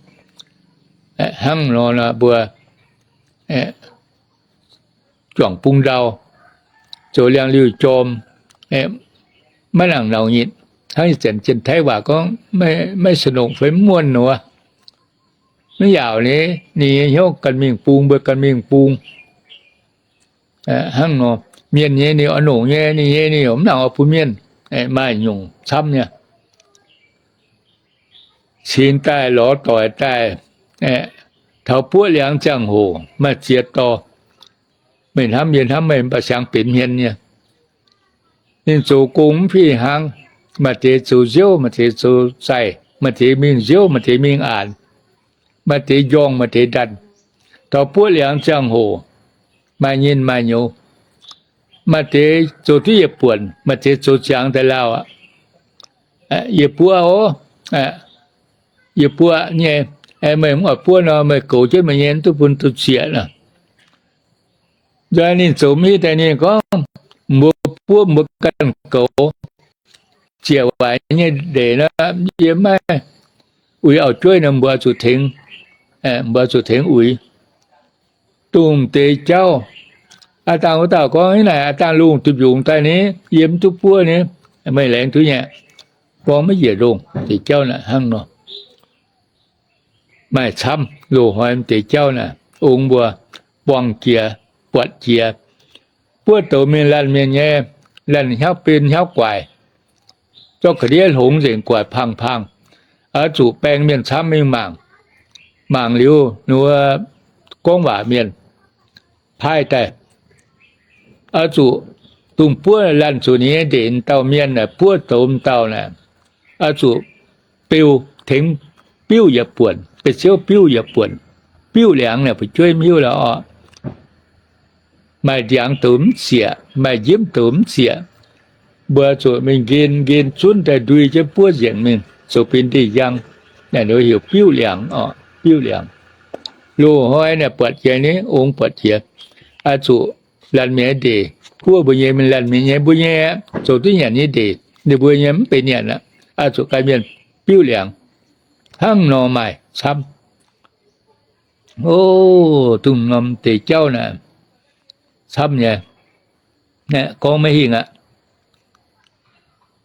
Hnangv nor mbuo juangc bung ndau, zoux liangx-liuh jorm, maiv nangc nauc nyitc. Hnangv ih zanc Janx-Taiv waac gorngv, maiv sa'nongc fai mv muonh nor, maiv yaauc ni, ninh nyei hnyouv ganh mingh bung, mbuo ganh mingh bung. Hnangv nor, mienh nyei ninh oix longc nyei, ninh nyei ninh yaac mv nangc oix bun mienh. Maaih nyungc camv nyei. Cingx daaih lorz doic daaih, taux buoqv liangx ziangh hoc maaih ziex dorh, meih hnamv yie hnamv meih mv baac siang benx hmien nyei. Ninh zoux gong mv fih hnangv, maaih deix zoux nziouv, maaih deix zoux zaih, maaih deix mingh nziouv, maaih deix mingh aanx, maaih deix njorngh, maaih deix ndanc. Taux buoqv liangx ziangh hoc maaih nyinh maaih nyouz, maaih deix zoux duqv yietc buonc, maaih deix zoux ziangx daaih lauh aqv. Yie buov oc, yie buov nyei. Meih mv oix buov nor, meih goux jienv meih nyei, mv duqv bun duqv zieqc nor. Nzoih ninh zoux mv hiuv daaih ninh gorngv, mbuo buov mbuo ganh goux, zieqc waaic nyei ndeic nor, yie maiv uix auv-jueiv nor, mbuo oix zuqc tengx, mbuo oix zuqc tengx uix. Dongh deix jauv, aa dangh wuov dauh gorngv, naaic aa dangh lungh duih mbiungc daaih ni, yie mv duqv buov ni, meih laengz duqv nyei. Gorngv maiv njiec ndongh deix jauv naaic hnangv nor. Maaih camv loz-hnoi deix jauv naaic, ong mbuo buangh jiex, buatc jiex, buov douz mingh laanh mienh nyei, laanh hnyouv ben hnyouv guaix, zorqv ga'ndiev hlongx nzengc guaix pang-pang. Oix zuqc baeng mienh camv mingh mangc. Mangc liuz, ninh mbuo gorngv waac mienh paaiv daaih, oix zuqc dongh buov laanh zuqc ninh nyei ndeic dauh mienh naaic, buov douz dauh naaic, oix zuqc beu tengx biuv yietc buonc, beu ziouv biuv yietc buonc. Biuv liangx naaic fu'jueiv mv hiuv lorqc. Maaih ndiangx douz mv zieqc, maaih njimv douz mv zieqc. Mbuo zuqc mingh nqen, nqen zunv daaih ndui jienv buov nzengc mingh, zoux benx ndih njang. Naaic ninh heuc biuv liangx oc, biuv liangx. Loz-hnoi naaic buatc jiex ni, ong buatc jiex, oix zuqc laanh mienh nyei ndeic, buov mbuo nyei, mingh laanh mienh nyei, mbuo nyei zoux duqv nyanc nyei ndeic, ninh mbuo nyei mv benx nyanc aqv. Oix zuqc gan mienh biuv liangx. Hnangv nor maaih camv. O, dongh norm deix jauv naaic, camv nyei, gorngv maiv hingh aqv.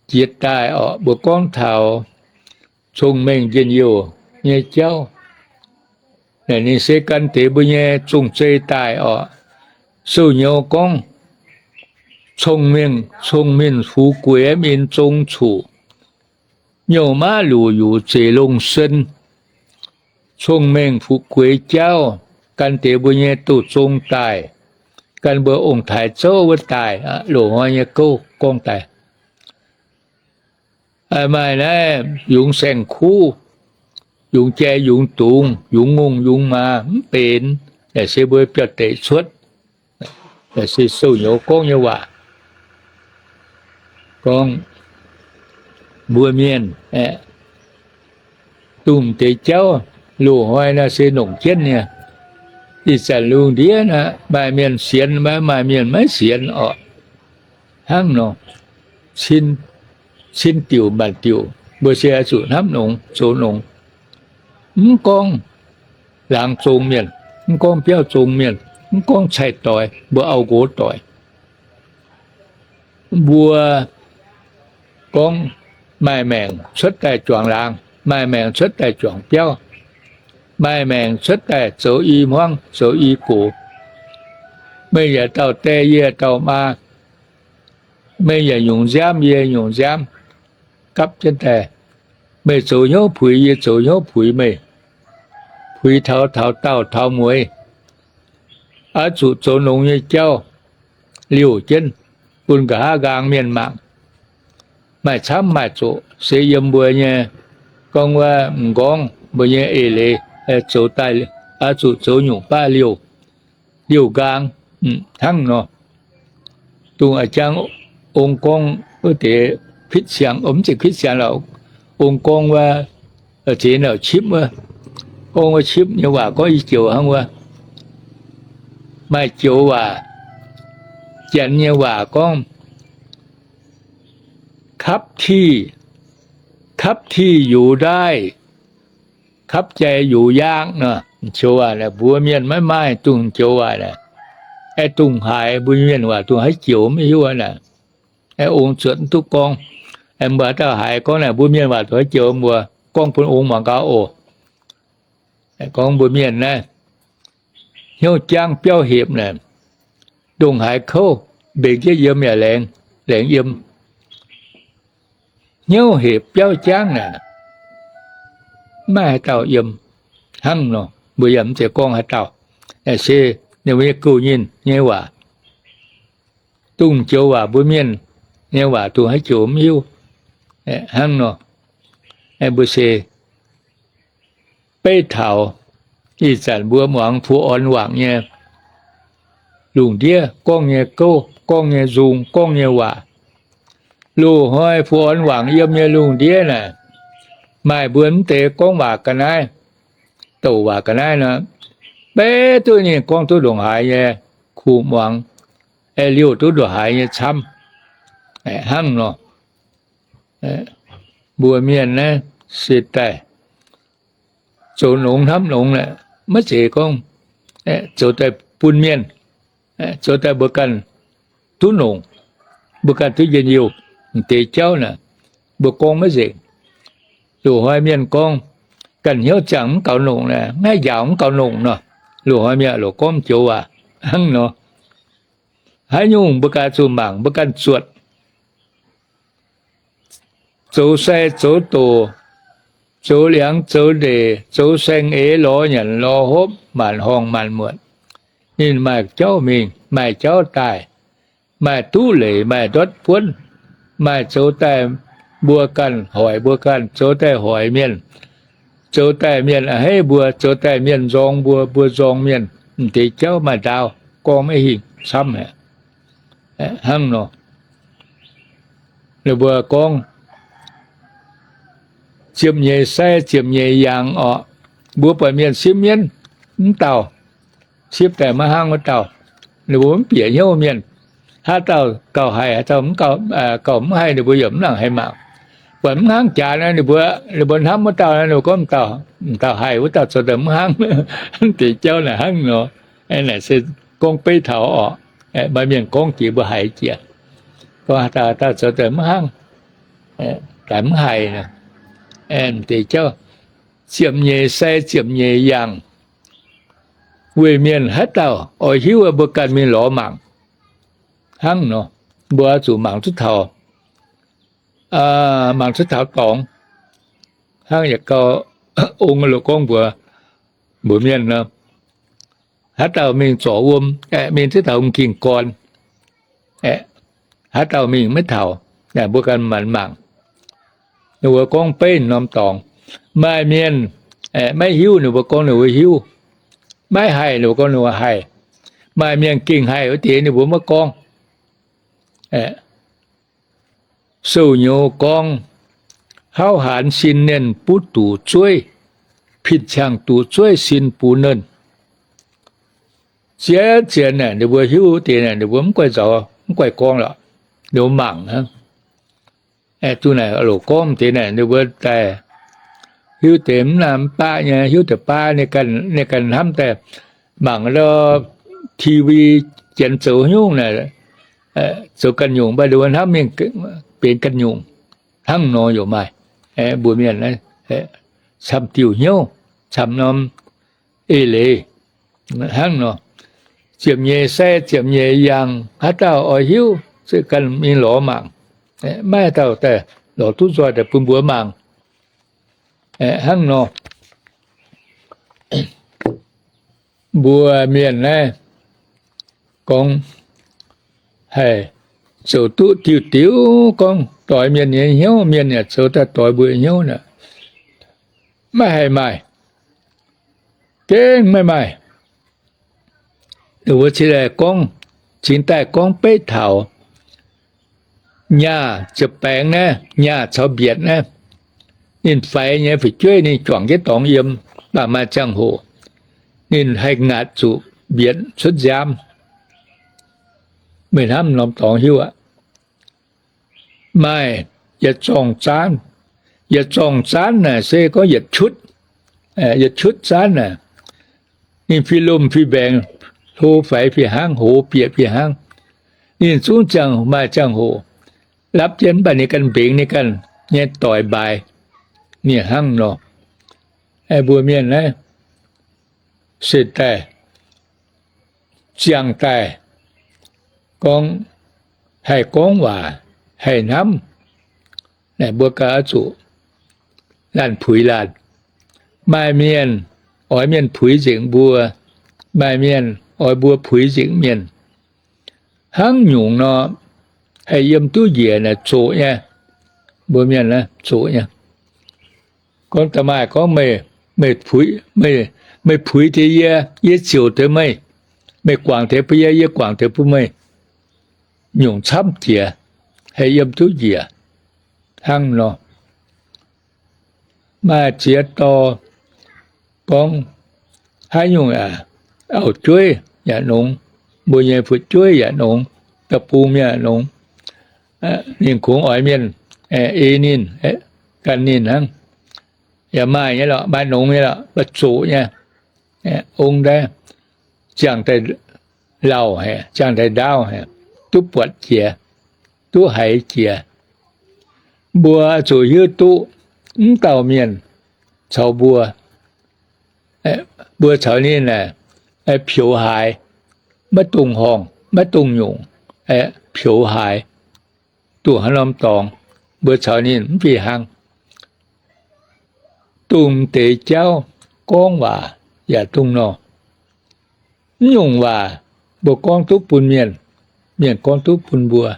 Jiex daaih orqc, mbuo gorngv taux cong-mengh njien-youh nyei jauv. Naaic ninh se gan deix mbuo nyei zong-zei daaih orqc. Sou-nyouz gorngv, cong-mengh, cong-mengh fu'jueiv min zong cuqc, nyouh maiv luc yuc zeic longh sen. Cong-mengh fu'jueiv jauv gan deix mbuo nyei doz-zong daaih, gan mbuo ong-taaix zouv wuov daaih, loz-hnoi nyei gouv gorngv daaih. Maaih naaiv yungz saeng-kuv, yungz jai, yungz dungz, yungz ngongh, yungz maaz mv benx. Naaic se mbuo biauv-deic cuotv. Naaic se sou-nyouz gorngv nyei waac. Gorngv mbuo mienh dongh deix jauv, loz-hnoi naaiv se longc jienv nyei. Ih zanc lungh ndiev naaiv maaih mienh sienx, maaih mienh maiv sienx orqc. Hnangv nor, cin diuc maanc diuc, mbuo se oix zuqc hnamv nongx zoux nongx. Mv gorngv laangz zong mienh, mv gorngv biauv zong mienh, mv gorngv cai-doix, mbuo auv-nqox doic, mbuo gorngv maaih maengc cuotv daaih juangc laangz, maaih maengc cuotv daaih juangc biauv, maaih maengc cuotv daaih zoux i hmuangv zoux i gox. Meih yaac dauh die, yie dauh maa. Meih yaac nyungc nziaamv, yie nyungc nziaamv, gapv jienv daaih. Meih zoux hnyouv puix, yie zoux hnyouv puix meih, puix taux, taux daauh taux mueiz, oix zuqc zoux longx nyei jauv liouh jienv bun nqa'haav nqaang mienh mangc. Maaih camv maaih zoqc se yiem mbuo nyei, gorngv wuov m'nqorngv mbuo nyei eix leiz, zoux daaih, oix zuqc zoux nyungc baav liouh, liouh nqaang hnangv nor. Dongh a'jang ong gorngv wuov deix kuitv siangx, mv zeiz kuitv siangx lorqc, ong gorngv wuov, zeix nauc qipv wuov, gorngv wuov qipv nyei waac gorngv i joux hnangv wuov. Maaih joux waac, Janx nyei waac gorngv, kapv ti, kapv ti yux ndaaih, kapv jai yux yaangv nor. Joux waac naaic mbuo mienh maiv maaih dongh joux waac naaic. Aeqv, dongh haaix mbuo mienh waac dongh haaix joux maiv hiuv aqv naaic. Aeqv, ong zuotc mv duqv gorngv. Aeqv, mbuo haaix dauh haiz gorngv naaic mbuo mienh waac dongh haaix joux, mbuo gorngv bun ong muangx gau oc. Gorngv mbuo mienh naaiv, hnyouv jangv biauv hepc naaic, ndongc haaix kouv mbenc jienv yiem yaac laengz, laengz yiem. Hnyouv hepc biauv jangv naaic, maiv maaih haaix dauh yiem hnangv nor. Mbuo yaac mv zeiz gorngv haaix dauh, se ninh mbuo nyei gouv-nyinh nyei waac. Dongh joux waac mbuo mienh nyei waac dongh haaix joux mv hiuv hnangv nor. Mbuo se beiv taux ih zanc mbuo muangx fu orn wangc nyei lungh ndiev gorngv nyei gouv, gorngv nyei nzung, gorngv nyei waac. Loz-hnoi fu orn wangc yiem nyei lungh ndiev naaic, maaih mbuo mv deix gorngv waac ga'naaiv, douc waac ga'naaiv nor, beiv duqv ninh gorngv duqv ndongc haaix nyei, kuh muangx, liouh duqv ndongc haaix nyei camv hnangv nor. Mbuo mienh naaiv se daaih zoux longx hnamv longx, maiv zeiz gorngv zoux daaih bun mienh, zoux daaih mbuo ganh duqv longc, mbuo ganh duqv njien-youh. M'deix jauv naaic, mbuo gorngv maiv nzengc. Loz-hnoi mienh gorngv, ganh hnyouv ziangh mv gaux longc, mv haih njaaux mv gaux longc nor. Loz-hnoi mienh loc gorngv joux waac hnangv nor. Haaix nyungc mbuo ganh zuqc mangc, mbuo ganh zuotc. Zoux sai zoux doc, zoux liangx zoux ndeic, zoux saeng-eix lorz nyanc lorz hopv, maanc horngh maanc muotc, ninh maaih jauv mingh, maaih jauv daaih, maaih duqv leiz, maaih ndortv buonv, maaih zoux daaih mbuo ganh hoic mbuo ganh, zoux daaih hoic mienh, zoux daaih mienh a'hneiv mbuo, zoux daaih mienh nzorng mbuo, mbuo nzorng mienh. M'deix jauv maaih ndaauv gorngv maiv hingh camv haic hnangv nor. Ninh mbuo gorngv ziepc nyeic sai ziepc nyeic yaangh orqc, mbuo buatc mienh sipv mienv mv dauh, sipv daaih maiv hnangv wuov dauh, ninh mbuo mv bieqc hnyouv mienh. Haaix dauh gauh haih, haaix dauh gauh mv haih, ninh mbuo yaac mv nangc haih mangc. Buatc mv hnangv jaax nor, ninh mbuo, ninh mbuo hnamv wuov dauh nor, ninh mbuo gorngv m'dauh haih, wuov dauh zoux daaih mv hnangv. M'deix jauv naaic hnangv nor. Naaic se gorngv beiv taux orqc, maaih mienh gorngv jiex mbuo haiz jiex, gorngv haaix dauh zoux daaih mv hnangv, daaih mv haih. M'deix jauv ziepc nyeic sai ziepc nyeic yaangh, weic mienh haaix dauh oix hiuv, mbuo ganh mingh lorz mangc hnangv nor. Mbuo zuqc mangc duqv taux, mangc duqv taux dorngx. Hnangv yaac gauh ong loc gorngv mbuox mbuox mienh nor, haaix dauh mingh zorc wuom, aeqv, mingh duqv taux wuom ging gorn, aeqv, haaix dauh mingh maiv taux, mbuo ganh maanc mangc. Ninh mbuo gorngv beiv norm dorngx. Maaih mienh maiv hiuv, ninh mbuo gorngv ninh mbuo hiuv. Maiv haih, ninh mbuo gorngv ninh mbuo haih. Maaih mienh gengh haih wuov deix, ninh mbuo maiv gorngv. Sou-nyouz gorngv, hauv haanz sin nernh buv duqc zueiv, pin-ciangh duqv zueiv sin bun nernh. Zien zien naaic, ninh mbuo hiuv deix naaic, ninh mbuo mv guaih nzauz, mv guaih gorngv lorqc. Ninh mbuo mangc hnangv. Duqv naaic loc gorngv deix naaic, ninh mbuo daaih hiuv deix mv naaic mv baav nyei, hiuv deix baav, ninh ganh hnamv daaih mangc TV, janx zoux nyungc naaic, zoux ganh nyungc, mv baac ninh mbuo hnamv mingh benx ganh nyungc hnangv nor yaac maaih. Mbuo mienh camv diuh hnyouv, camv norm eix leiz hnangv nor. ziepc nyeic sai, ziepc nyeic yangh, haaix dauh oix hiuv se ganh mingh lorz mangc. Maiv dauh daaih lorz duqv nzoih daaih bun mbuo mangc. Hnangv nor, mbuo mienh naaiv gorngv haih zoux duqv diuh diuh gorngv doix mienh nyei hnyouv, mienh yaac zoux daaih doix mbuo hnyouv naaic, maiv haih maaih, gengh maiv maaih. Mbuo cingx daaih gorngv, cingx daaih gorngv beiv taux nyaah ziepc baengx naaiv, nyaah caux mbietc naaiv, ninh faix nyei fu'jueiv ninh juangc jienv dorngx yiem, baac maaih ziangh hoc ninh haih ngaatc zuqc mbietc cuotv nziaamv. Meih hnamv norm dorngx hiuv aqv. Maaih yietc zorngh zaanv. Yietc zorngh zaanv naaic se gorngv yietc qutv, yietc qutv zaanv naaic, ninh fih lomh fih mbaengx, hlo faix fih hnangv, hoz bieqc fih hnangv. Ninh zungv ziangh, maaih ziangh hoc lapv jienv, mv baac ninh ganh mbengx ninh ganh nyei doic mbaaix, ninh hnangv nor. Mbuo mienh naaiv se daaih ziangh daaih gorngv haih gorngv waac, haih hnamv, mbuo gauh oix zuqc laanh puix laanh. Maaih mienh oix mienh puix nzengc mbuo, maaih mienh oix mbuo puix nzengc mienh. Hnangv nyungc nor, haih yiem duqv njiec naaic zoqc nyei. Mbuo mienh zoqc nyei. Gorngv da'maaih gorngv meih, meih puix deix yie, yie ziouc deix meih. Meih guangc deix bun yie, yie guangc deix bun meih. Nyungc camv jiex, haih yiem duqv njiec hnangv nor. Maaih ziex dorh gorngv haaix nyungc aac, auv-jueiv yaac nongx, mbuo nyei fu'jueiv yaac nongx, da'bung mienh yaac nongx. Ninh kungx oix mienh ei ninh, gan ninh hnangv. Yaac maaih nyei lorqc, maaih nongx nyei lorqc, mv baac zoqc nyei. Ong daaih ziangh daaih lauh haic, ziangh daaih ndaauv haic, duqv buatc jiex, duqv haiz jiex. Mbuo zuqc hiuv duqv mv dauh mienh caux mbuo, mbuo caux ninh aeqv, peux haaix, maiv dungx horngh, maiv dungx nyungc, peux haaix, dongh haaix norm dorngx, mbuo caux ninh mv fih hnangv. Dongh deix jauv gorngv waac yaac dongh nor. Mv nyungc waac mbuo gorngv duqv bun mienh, mienh gorngv duqv bun mbuo.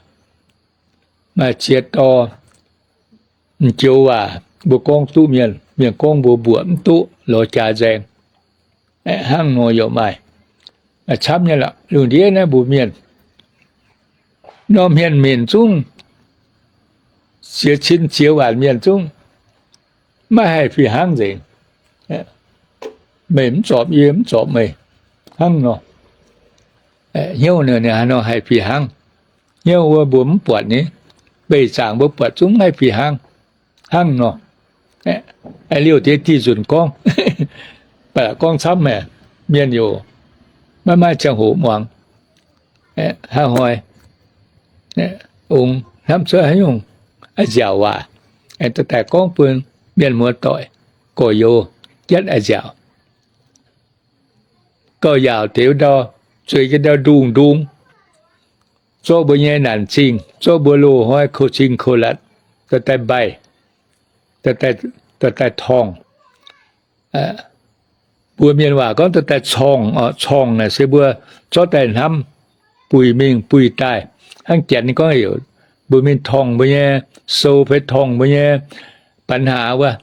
Maaih ziex dorh m'joux waac mbuo gorngv duqv mienh, mienh gorngv mbuo mbuoqc mv duqv, lorz jaax nzaeng. Hnangv nor yaac maaih. Camv nyei lorqc, lungh ndiev naaiv mbuo mienh, norm hmien-minc zungv, ziex cin ziex waanc mienh zungv maiv haih fih hnangv nzengc. Meih mv zorpc yie, mv zorpc meih, hnangv nor. Hnyouv ninh haaix nor haih fih hnangv? Hnyouv wuov mbuo mv buatc ni, beih zaangc mbuo buatc zungv mv haih fih hnangv, hnangv nor. Liouh deix diuh nzunc gorngv, ba'laqc gorngv camv haic, mienh yaac maiv maaih ziangh hoc muangx. Hnangv hnoi, ong hnamv cuotv haaix nyungc a'nziaauc waac, daaih gorngv bun mienh muoz-doic, gorx-youz, jatv a'nziaauc. Gauh yaauc deix ndau, zueiz jienv ndau ndungh ndung, zorqv mbuo nyei naanc zingh, zorqv mbuo loz-hnoi koux-cing koux-latc, dorh daaih mbaih, dorh daaih torngh. Mbuo mienh waac gorngv dorh daaih corngh, corngh naaic se mbuo zorqv daaih hnamv, buih mingh buih daaih. Hnangv Janx gorngv heuc mbuo mingh torngh mbuo nyei sou fai torngh mbuo nyei ปัญหา wuov.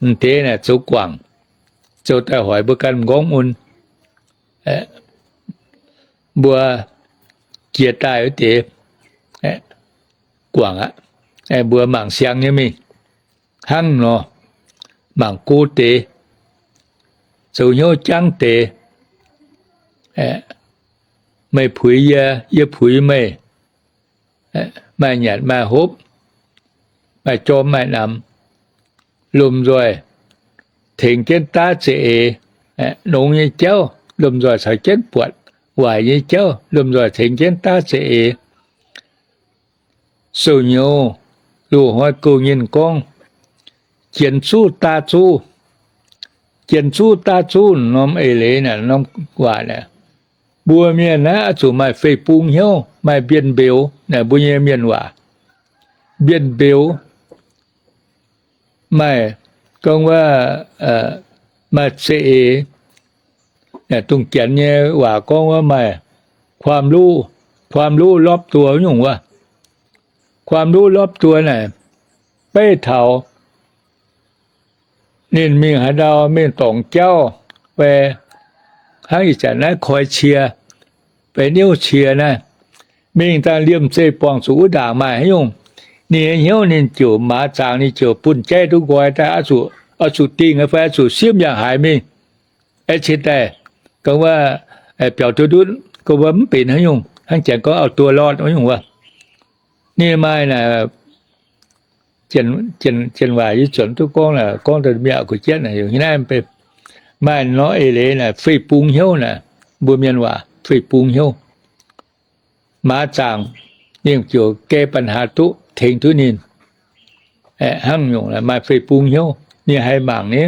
M'deix naaic zoux guangc, zoux daaih hoic mbuo ganh m'nqorngv mun. Mbuo jiex daaih wuov deix guangc aqv. Mbuo mangc siang nyei mingh hnangv nor, mangc go deix, zoux hnyouv jangv deix. Meih puix yie, yie puix meih, maaih nyanc maaih hopv, maaih jorm maaih namx, lomh nzoih tengx jienv daav za'eix. Nongx nyei jauv lomh nzoih caux jienv buatc, waaic nyei jauv lomh nzoih tengx jienv daav za'eix. Sou-nyouz loz-hnoi gouv nyinh gorngv, jienx zuqv daav zuqv. Jienx zuqv daav zuqv norm eix leiz naaic, norm waac naaic, Mbuo mienh naaiv oix zuqc maaih fei-bung hnyouv, maaih mbienh mbeux, naaic mbuo nyei mienh waac, mbienh mbeux, maaih gorngv wuov, maaih za'eix, dongh Janx nyei waac gorngv wuov maaih ความรู้, ความรู้รอบตัว nyungc wuov. ความรู้รอบตัว naaic, beiv taux ninh mingh haaix ndau mingh dorngc jauv fai hnangv ih zanc naaiv koi cie fai niouv cie naaiv, mingh dangh liemh zeih buangh zuqc wuov ndaangc maaih haaix nyungc, ninh nyei hnyouv ninh ziouc maaz zaangc, ninh ziouc bun jaiv duqv nqoi daaih, oix zuqc dingh fai oix zuqc simv yangh haaix mingh. Aeqv, cingx daaih gorngv wuov biaux duqv ndutv, gorngv wuov mv benx haaix nyungc, hnangv Janx gorngv เอาตัวรอด wuov nyungc wuov. Ninh maaih naaic, janx waac yie zuotc duqv gorngv, gorngv daaih mi'aqv, kuv jienv naaic, maaih nor eix leiz naaic fei-bung hnyouv naaic, mbuo mienh waac fei-bung hnyouv. Maaz zaangc, ninh ziouc แก้ปัญหา duqv, tengx duqv ninh. Hnangv nyungc maaih fei-bung hnyouv, ninh haih mangc ni.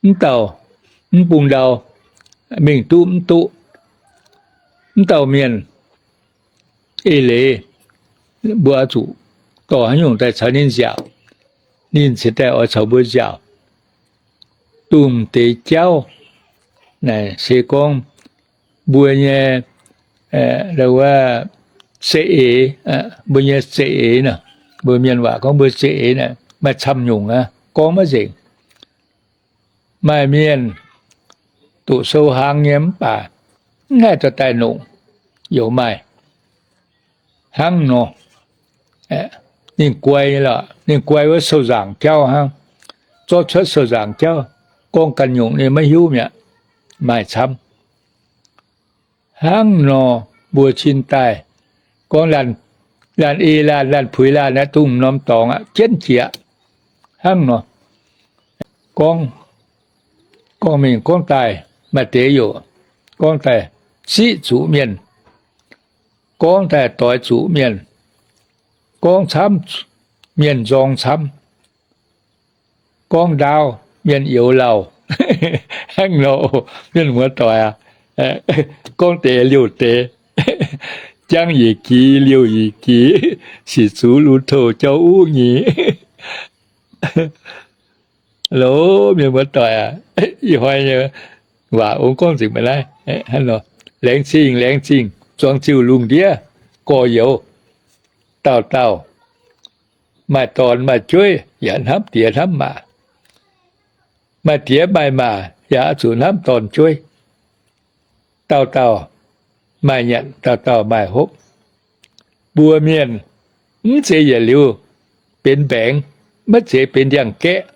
Mv dauh, mv bung ndau, mingh duqv mv duqv. Mv dauh mienh eix leiz, mbuo oix zuqc dorh haaix nyungc daaih caux ninh nziaauc, ninh cingx daaih oix caux mbuo nziaauc. Dongh deix jauv naaic se gorngv mbuo nyei, wuov, za'eix, mbuo nyei za'eix naaic, mbuo mienh waac gorngv mbuo za'eix naaic maaih camv nyungc aqv, gorngv maiv nzengc. Maaih mienh doqc sou hlang nyei mv baac mv haih dorh daaih nongc, yaac maaih hnangv nor. Ninh guai, ninh guai wuov sou nzaangc jauv hnangv, zorqv cuotv sou nzaangc jauv, gorngv ganh nyungc ninh maiv hiuv mi'aqv, maaih camv. Hnangv nor mbuo cin daaih gorngv laanh, laanh ei laanh, laanh puix laanh aeqv, dongh norm dorngx aqv, jienv jiex aqv. Hnangv nor gorngv, gorngv mingh gorngv daaih, maaih deix youc gorngv daaih siqv zuqc mienh, gorngv daaih doix zuqc mienh, gorngv camv, mienh nzorng camv, gorngv ndaauv, mienh youx lauh. Hnangv nor, mienh muoz-doic aac, gorngv deix liouh deix, jangv yietc gix liouh yietc gix, sic zuqc lu touh jauv uv nyei. Loz mienh muoz-doic aac, ih hnoi nyei waac ong gorngv nzengc mv naaiv. Laengz zingh, laengz zingh, zuangx ziuh lungh ndiev gorx-youz, dauh dauh maaih dorn maaih jueiv yaac hnamv diex hnamv maac. Maaih diex maaih maac yaac oix zuqc hnamv dorn jueiv. Dauh dauh maaih nyanc, dauh dauh maaih hopv. Mbuo mienh mv zeiz yietc liuz benx mbaengx, maiv zeiz benx ndiangx-gaeqv.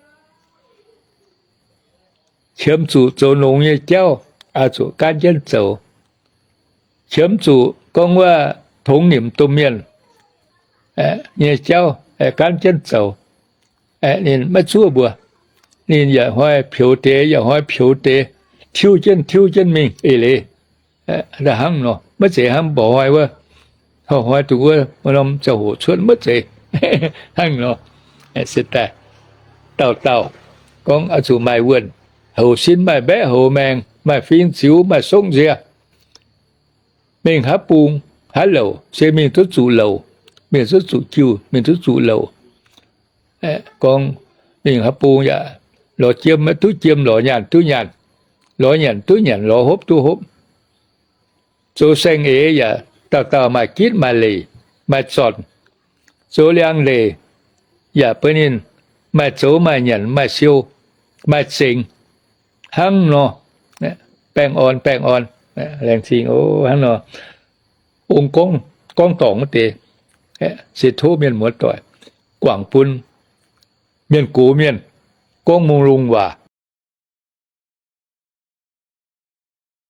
Qiemx zuqc zoux longx nyei jauv, oix zuqc gaanv jienv zoux. Qiemx zuqc gorngv wuov tongx nimc domh mienh nyei jauv, gaanv jienv zoux. Ninh maiv zuov mbuo. Ninh yaac hnoi peux deix, yaac hnoi peux deix, tiuv jienv tiuv jienv mingh eix leiz. Hnangv nor, maiv zeiz hnangv mba'hnoi wuov, hnoi-hnoi dongh wuov norm ziangh hoc cuotv, maiv zeiz hnangv nor. Se daaih dauh dauh gorngv oix zuqc maaih wuonh, houx sin maaih mbaeqv houx maengx, maaih fing ziux maaih sokv nzie. Mingh haaix bung haaix louc se mingh duqv zuqc louc, mingh duqv zuqc jiu, mingh duqv zuqc louc. Gorngv mingh haaix bung yaac lorz jiem maiv duqv jiem, lorz nyaanh duqv nyaanh, lorz nyanc duqv nyanc, lorz hopv duqv hopv. Zoux saeng-eix yaac dauh dauh maaih gitv maaih leic maaih zornc. Zoux liangx-leic yaac bun ninh maaih zoux maaih nyanc maaih siou maaih zengx. Hnangv nor, baengh orn baengh orn, laengz zingh oc. Hnangv nor, ong gorngv, gorngv dorngc wuov deix, se tov mienh muoz-doic guangc bun mienh gox mienh gorngv mungh lungh waac,